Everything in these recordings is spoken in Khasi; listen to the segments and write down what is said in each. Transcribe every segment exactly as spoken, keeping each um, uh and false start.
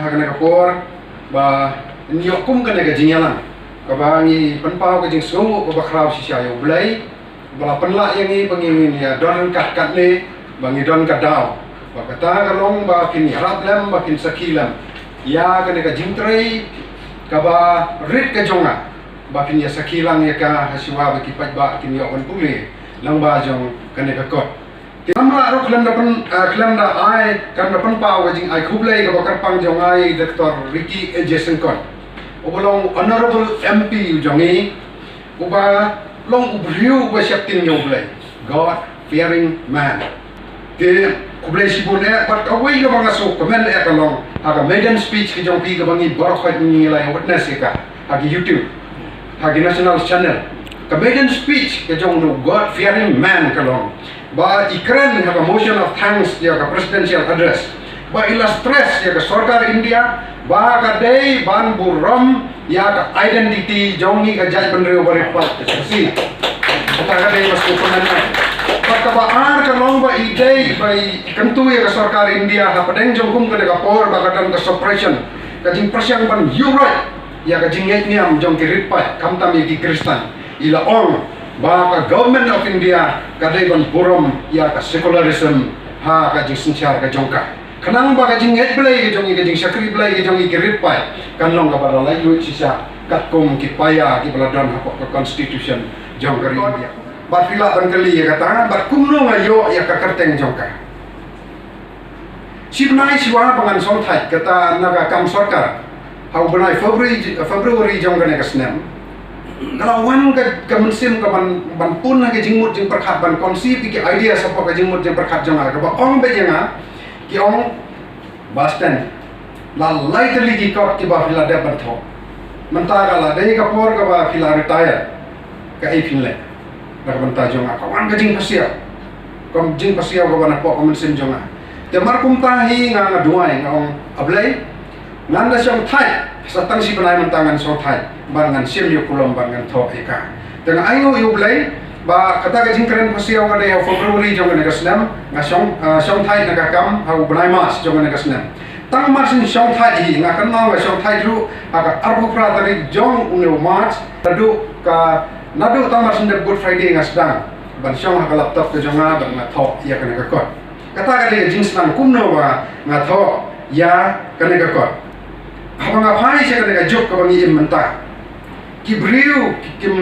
Kane ka por ba ngi ïoh kum kane ka jingïalang kaba ngi pynpaw ka jingsngewnguh kaba khraw shisha ïa U Blei ba la pynlah ïa ngi ba ngin ïa don ryngkat katne, ba ngi don ka daw. Ba kata ka long ba phin ïarap lem, ba phin sakhi lem ïa kane ka jingtrei kaba rit ka jong nga, ba phin ïa sakhi lang ïa ka hashuwa ba ki paidbah kin ïoh ban pule lang ba jong kane ka kot. Te namar ruh khlem da pyn, ah, khlem da ai, khlem da pynpaw ka jingai khublei kaba kyrpang jong nga ïa i Doctor Ricky A J Syngkon, uba long Honorable M P u jong ngi, uba long u briew uba sheptieng ïa U Blei, God fearing man. Te khublei shibun eh, bad kawei kaba nga sngewkmen eh ka long ha ka maiden speech ka jong phi kaba ngi baroh khoit ngi la ïa witness ïa ka ha ki YouTube, ha ki national channel. Ka maiden speech ka jong u God fearing man ka long ba i kren ha ka motion of thanks ïa ka presidential address, ba i la stress ïa ka sorkar India ba ka dei ban burom ïa ka identity jong ngi ka jaitbynriew barit pat ka Khasi. Kata ka dei ba sngewkmen eh. Bad kaba ar ka long ba i dei ba i kyntu ïa ka sorkar India hapdeng jong kum kane ka por ba ka don ka suppression, ka jingpyrshang ban ïuhroit ïa ka jingngeit niam jong ki rit paid, khamtam ïa ki Khristan. I la ong ba ka Government of India ka dei ban burom ïa ka secularism ha ka jingsynshar ka jong ka, khnang ba ka jingngeit Blei ka jong i, ka jingshakri Blei ka jong i ki rit paid kan long kaba la laitluid shisha katkum ki paia kiba la don hapoh ka Constitution jong ka ri India. Bad phi lah ban kylli ïa kata, bad kumno nga ïoh ïa ka kyrteng jong ka? Shi bnai shuwa ba ngan shong thait kata na ka kam sorkar ha u bnai February, February jong kane ka snem, ka la wan ka, ka mynsiem ka ban, ban pun ha ka jingmut jingpyrkhat, ban conceive ïa ki idea shapoh ka jingmut jingpyrkhat jong nga, kaba ong beit ïa nga, ki ong, Bah Sten, la lai tylli ki kot kiba phi la dep ban thoh. Mynta ka la dei ka por kaba phi la retire, kaei phin leh na ka bynta jong nga? Ka wan ka jingpasiaw, ka jingpasiaw kaba napoh ka mynsiem jong nga. Te mar kumta hi nga, nga duwai, nga ong, A Blei, ngan da shong thait, sa tang shi bnai mynta ngan shong thait ban ngan shim ïa u kulom ban ngan thoh ïa ka. Te nga ainguh ïa U Blei ba kata ka jingkren pasiaw ka dei ha February jong kane ka snem, nga shong, ah, shong thait na ka kam ha u bnai March jong kane ka snem. Tang mar shu shong thait hi, nga kynmaw nga shong thait ruh ha ka arphew phra tarik jong une u March, naduh ka, naduh tang mar shu dep Good Friday nga sdang ban shong ha ka laptop ka jong nga ban nga thoh ïa kane ka kot. Kata ka dei ka jingsnam kumno ba nga thoh ïa kane ka kot. Haba nga phai sha kane ka juk kaba ngi im mynta, ki briew ki, kim,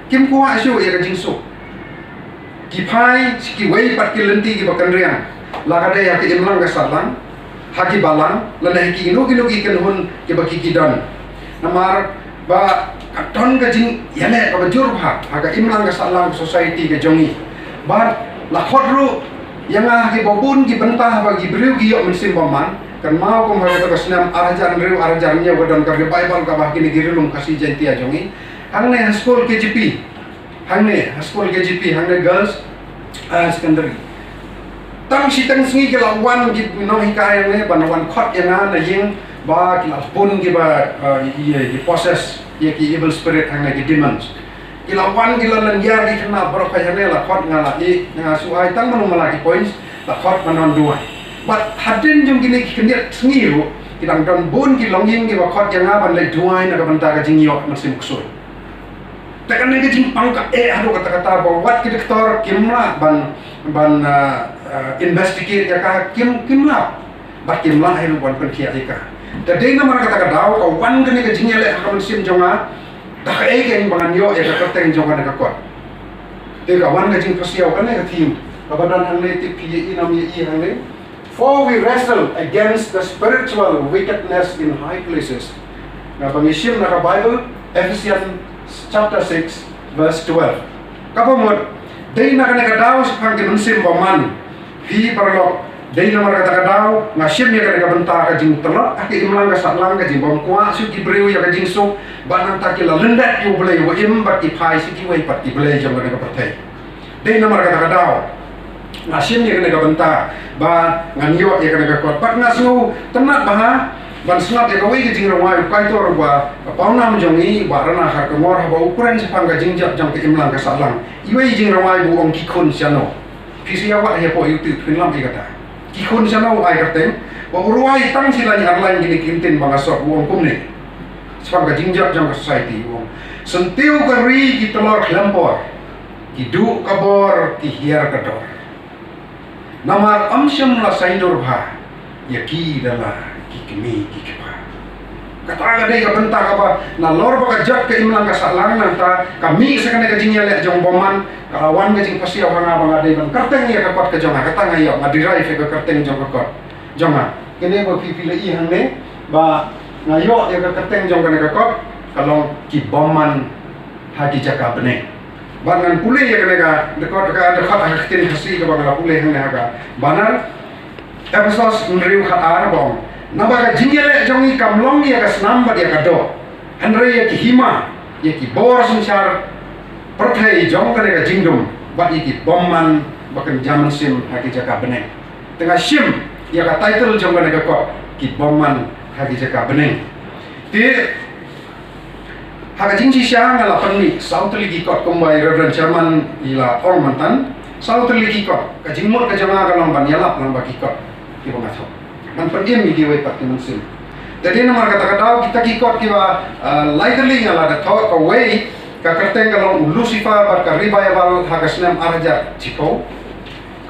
kim kwah shuh ïa ka jingsuk. Ki phai sha kiwei pat ki lynti kiba kynriang, la ka dei ha ka imlang ka sahlang, ha ki balang, lane ha kino kino ki kynhun kiba ki, ki don. Namar ba ka don ka jingïaleh kaba jur bha ha ka imlang ka sahlang ka society ka jong ngi. Bad la khot ruh ïa nga ha kiba bun ki bynta haba ki briew ki ïoh mynsiem bymman. Kynmaw kum ha kata ka snem ar hajar hynriew, ar hajar hynñiew ka don ka revival kaba ha kine ki ri lum Khasi Jaintia jong ngi. Hangne ha skul K J P, hangne ha skul K J P, hangne Girls Higher Secondary. Tang shiteng sngi ki la wan ki nonghikai hangne ban wan khot ïa nga na ïing ba ki la bun kiba, eh, ïa, ïa possess ïa ki evil spirit hangne, ki demons. Ki la wan ki la lynñiar ki khynnah baroh, hangne la khot nga, la ïeh, nga shu ai tang mano mala ki points, la khot ban wan duwai. Bad hadien jong kine ki khyndiat sngi ruh ki dang don bun ki longïing kiba khot ïa nga ban leit duwai na ka bynta ka jingïoh mynsiem ksuid. Te kane ka jingpang ka eh haduh katta katta ba wat ki doktor kim lah ban, ban, ah, ah, investigate ïa ka, kim, kim lah. Bad kim lah hi ruh ban pynkhiah ïa ka. Te dei namar kata ka daw ka wan kane ka jingïaleh ha ka mynsiem jong nga. Da kaei kein ba ngan ïoh ïa ka kyrteng jong kane ka kot? Te ka wan ka jingpasiaw, kane ka theme kaba don hangne, tip phi ïa i ne ym ïa i hangne. For we wrestle against the spiritual wickedness in high places. Nga ba ngi shim na ka Bible, Ephesians chapter six, verse twelve. Kaba mut, dei na kane ka daw shaphang ki mynsiem bymman, phi paralok, dei namar kata ka daw nga shim ïa kane ka bynta, ka jingtlot ha ka imlang ka sahlang, ka jingbymkwah shuh ki briew ïa ka jingsuk, bad nangta ki la lyndet ïa U Blei uba im bad ki phai sha kiwei pat ki blei jong kane ka pyrthei. Dei namar kata ka daw nga shim ïa kane ka bynta ba ngan ïoh ïa kane ka kot. Bad nga sngewtynnat bha ban sngap ïa kawei ka jingrwai u kaitor uba pawnam jong ngi, Bah Rana Kharkongor, haba u kren shaphang ka jingjop jong ka imlang ka sahlang. Iwei i jingrwai ba u ong Ki Khun Shano. Phi sa ïa wad hapoh YouTube phin lam ïa kata. Ki Khun Shano, ai kyrteng. Ba u rwai tang shi lain ar lain kine ki kyntien ba nga sot, u ong kumne. Shaphang ka jingjop jong ka society u ong: Syntiew ka ri ki tlor khlem por, ki duh ka bor ki hiar ka dor. Namar ym shym la saiñdur bha ïa ki da la ki kmie ki kpa. Kata ka dei ka bynta kaba nalor ba ka jot ka imlang ka sahlang, nangta ka mih sa kane ka jingïaleh jong Bowman, ka la wan ka jingpasiaw ha nga ba nga dei ban kyrteng ïa ka kot ka jong nga. Kata nga ïoh, nga derive ïa ka kyrteng jong ka kot jong nga. Kane ba phi, phi la i hangne ba nga ïoh ïa ka kyrteng jong kane ka kot, ka long Ki Bowman ha Ki Jaka Bneng. Bad ngan pule ïa kane ka dkhot, ka dkhot ha ka ktien Khasi kaba nga la pule hangne ha ka banner. Ephesos hynriew khatar ba ong: Naba ka jingïaleh jong ngi kam long ïa ka snam bad ïa ka doh, hynrei ïa ki hima, ïa ki bor synshar pyrthei jong kane ka jingdum, bad ïa ki bymman ba kynja mynsiem ha ki jaka bneng. Te nga shim ïa ka title jong kane ka kot, Ki Bymman ha Ki Jaka Bneng. Te ha ka jingshisha nga la pynmih saw tylli ki kot kumba i Reverend Chairman i la ong mynta. Saw tylli ki kot. Ka jingmut ka jong nga ka long ban ïalap lang bad ki kot kiba nga thoh, ban pynim ïa kiwei pat ki mynsiem. Te dei namar kata ka daw kita ki kot kiba, ah, lai tylli nga la da thoh. Kawei ka kyrteng ka long U Lucifer bad ka Revival ha ka snem ar hajar shiphew.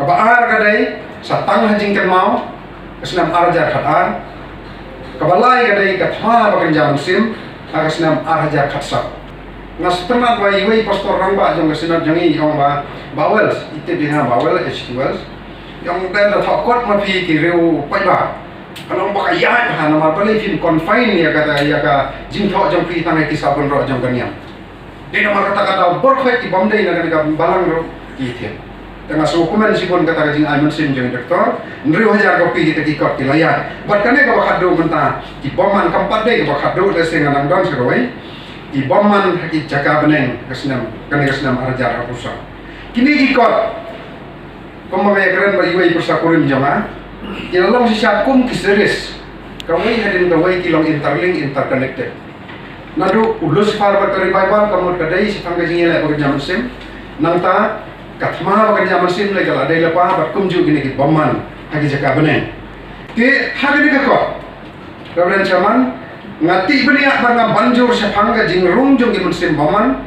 Kaba ar ka dei Sa Tang Ha Jingkynmaw, ka snem ar hajar khatar. Kaba lai ka dei Ka Thma Ba Kynja Mynsiem, ha ka snem ar hajar khatsaw. Nga sngewtynnat ba iwei i pastor rangbah jong ka Synod jong ngi i ong ba, Ba Wells, i tip ïa nga, Ba Wells, H T Wells. I ong, dei da thoh kot ma phi ki riew paidbah. Ka long ba ka ïaid bha namar balei phim confine ïa kata, ïa ka jingthoh jong phi tang ha ki saw kynroh jong ka niam. Dei namar kata ka daw baroh khoit ki bym dei na kane ka balang ruh ki ïathied. Te nga sngewkmen shibun kata ka jingai mynsiem jong i doktor. Hynriew hajar kopi kita ki kot ki la ïaid. Bad kane kaba khatduh mynta, Ki Bymman, kam pat dei kaba khatduh, lehse ngan nang don sa kawei. Ki Bymman ha Ki Jaka Bneng, ka snem, kane ka snem ar hajar arphew saw. Kine ki kot, kumba nga ïakren bad iwei i pyrsa kurim jong nga, ki la long shisha kum ki series. Kawei hadien kawei ki long interlink, interconnected. Naduh U Lucifer bad ka Revival, ka mut ka dei shaphang ka jingïaleh ba kynja mynsiem. Nangta Ka Thma Ba Kynja Mynsiem lei ka la dei lypa bad kumjuh kine Ki Bymman ha Ki Jaka Bneng. Te ha kane ka kot, Reverend Chairman, nga tip bniah bad nga ban jur shaphang ka jingrung jong ki mynsiem bymman,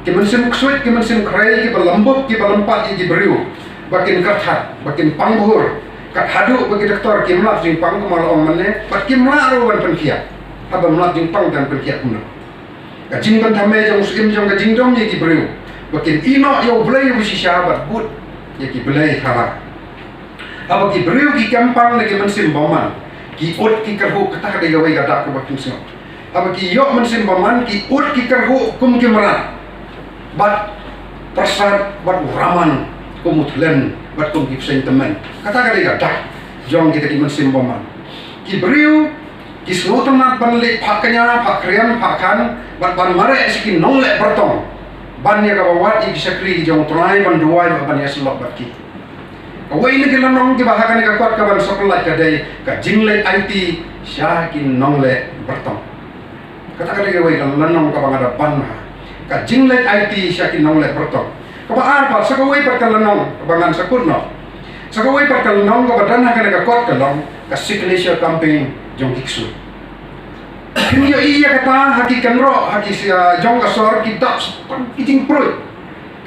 ki mynsiem ksuid, ki mynsiem khrei, kiba lymbup, kiba lympat ïa ki briew ba kin kyrthat, ba kin pang bhur. Kat haduh ba ki doktor kim lap jingpang, kumba la ong mynne, bad kim lah ruh ban pynkhiah. Haba ym lap jingpang te pynkhiah kumno? Ka jingpynthame jong u syiem jong ka jingdum ïa ki briew ba kin ïehnoh ïa U Blei uba shisha bad bud ïa ki blei thala. Haba ki briew ki kem pang na ki mynsiem bymman, ki ud ki kyrhuh, kata ka dei kawei ka dak kaba phin sngew. Haba ki ïoh mynsiem bymman, ki ud ki kyrhuh kum ki mrad, bad pyrsad bad u Raman kum u thlen bad kum ki bseiñ tymmen. Kata ka dei ka dak jong kita ki mynsiem bymman. Ki briew ki sngewtynnat ban leit phah kñia, phah khriam, phah khan, bad ban mareh sha ki nongleh byrtong, ban ïa kaba wad ïa ki shakri ki jong U Trai ban duwai bad ban ïasyllok bad ki. Kawei na ki lynnong kiba ha kane ka kot ka ban soklat ka dei Ka Jingleit Aiti sha ki Nongleh Byrtong. Kata ka dei kawei ka lynnong kaba nga da ban ha, Ka Jingleit Aiti sha ki Nongleh Byrtong. Kaba ar pat, sa kawei pat ka lynnong kaba ngan sa kut noh, sa kawei pat ka lynnong kaba don ha kane ka kot ka long Ka Signature Campaign jong ki ksuid. Phim ïohi ïa kata ha ki kynroh, ha ki sia jong ka sor, ki dap ki jingpruid,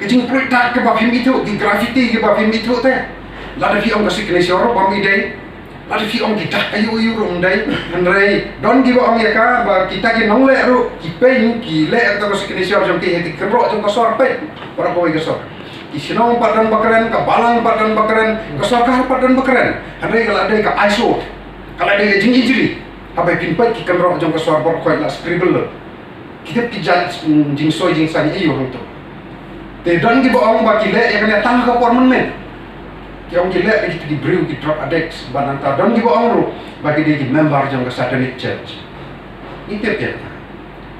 ki jingpruid dak kiba phim ithuh, ki graffiti kiba phim ithuh te. Lada phi ong ka signature bym ïadei. Lada phi ong ki dak aïu aïu ruh ym dei. Hynrei don kiba ong ïa ka ba kita ki nongleh ruh ki pyn, ki leh ïa kata ka signature jong ki ha ki kynroh jong ka sor, pyn baroh kawei ka sor. Ki shnong pat don ba kren, ka balang pat don ba kren, ka sorkar pat don ba kren. Hynrei ka la dei ka eyesore, ka la dei ka jingijli. Haba phin peit ki kynroh jong ka sor baroh khoit la scribble lut. Ki dep ki jait, mm, jingsoi jingsaiñ aïu hangto. Te don kiba ong ba ki leh ïa kane tang ha ka por mynmiet. Ki ong ki leh ïa kita ki briew ki drug addicts, bad nangta don kiba ong ruh ba ki dei ki member jong ka Satanic Church. Ngi tip ïa kata.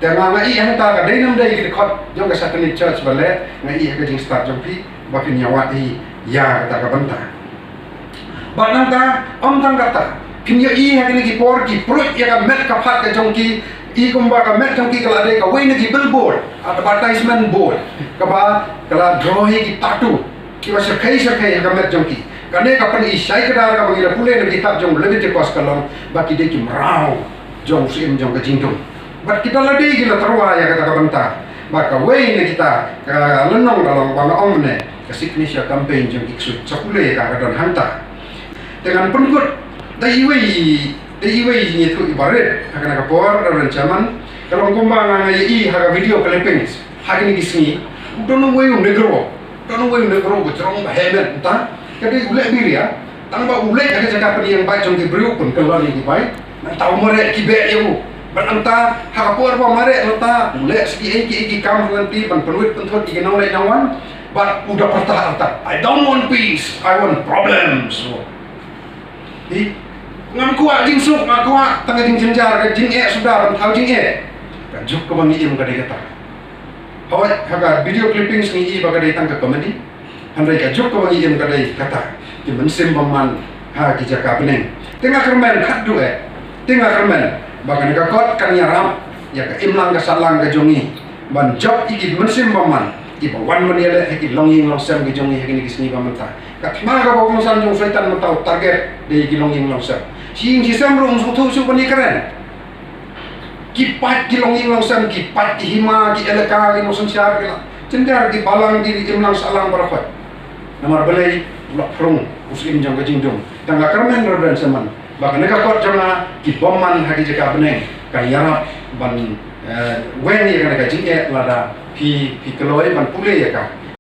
Te nga, nga ïohi hangta ka dei ne ym dei ki dkhot jong ka Satanic Church ba leh, nga ïohi ha ka jingstad jong phi ba phin ïawad hi ïa kata ka bynta. Bad nangta, ym tang kata, phin ïohi ha kine ki por ki pruid ïa ka met ka phad ka jong ki, i kumba ka met jong ki ka la dei kawei na ki billboard, advertisement board, kaba ka la draw hi ki tattoo kiba shyrkhei shyrkhei ha ka met jong ki. Kane ka pyni shai kdar kaba ngi la pule na kitab jong u Leviticus ka long ba ki dei ki mraw jong u syiem jong ka jingdum. Bad ki da la dei ki la tyrwa ïa kata ka bynta. Bad kawei na kita ka lynnong ka long ba nga ong mynne ka signature campaign jong ki ksuid. Sa pule ïa ka, ka don hangta. Te ngan pynkut da iwei, da iwei i ïathuh iba rit ha kane ka por, Reverend Chairman. Ka long kumba nga, nga ïohi ha ka video clippings ha kine ki sngi. U don uwei u Negro. Don uwei u Negro ba jrong ba heh mynta. Ka dei u leh biria. Tang ba u leit ha ka jaka pynïeng bike jong ki briew, pynkylla ïa ki bike. Nangta u mareh ki beh ïa u. Bad nangta ha ka por ba mareh nangta u leh sa kiei kiei ki kam ha lynti ban pynwit pynthut ïa ki nongleit nongwan. Bad u da pyrta artat, "I don't want peace, I want problems." Hi, ngam kwah jingsuk, nga kwah tang ka jingjynjar, ka jingeh suda, ban thaw jingeh. Ka juk kaba ngi im ka dei kata. Hooid, ha ka video clippings ngi i ba ka dei tang ka comedy. Hynrei ka juk kaba ngi im ka dei kata, ki mynsiem bymman ha ki jaka bneng. Te nga kyrmen khatduh eh. Te nga kyrmen ba kane ka kot kan ïarap ïa ka imlang ka sahlang ka jong ngi ban jop ïa ki mynsiem bymman kiba wan ban ïaleh ha ki longïing longsem ki jong ngi ha kine ki sngi ba mynta. Ka thma kaba kongsan jong u Soitan mynta u target dei ïa ki longïing longsem. Shi ïing shi sem ruh ym sngewthuh shuh ban ïakren. Ki pait ki longïing longsem, ki pait ki hima, ki elaka, ki nongsynshar, ki la jynjar, ki balang, ki imlang sahlang baroh khoit. Namar balei? U la phrung u syiem jong ka jingdum. Te nga kyrmen, Reverend Chairman, ba kane ka kot jong nga, ki bymman ha ki jaka bneng, kan ïarap ban, eh, weng ïa kane ka jingeh lada phi, phi kloi ban pule ïa ka.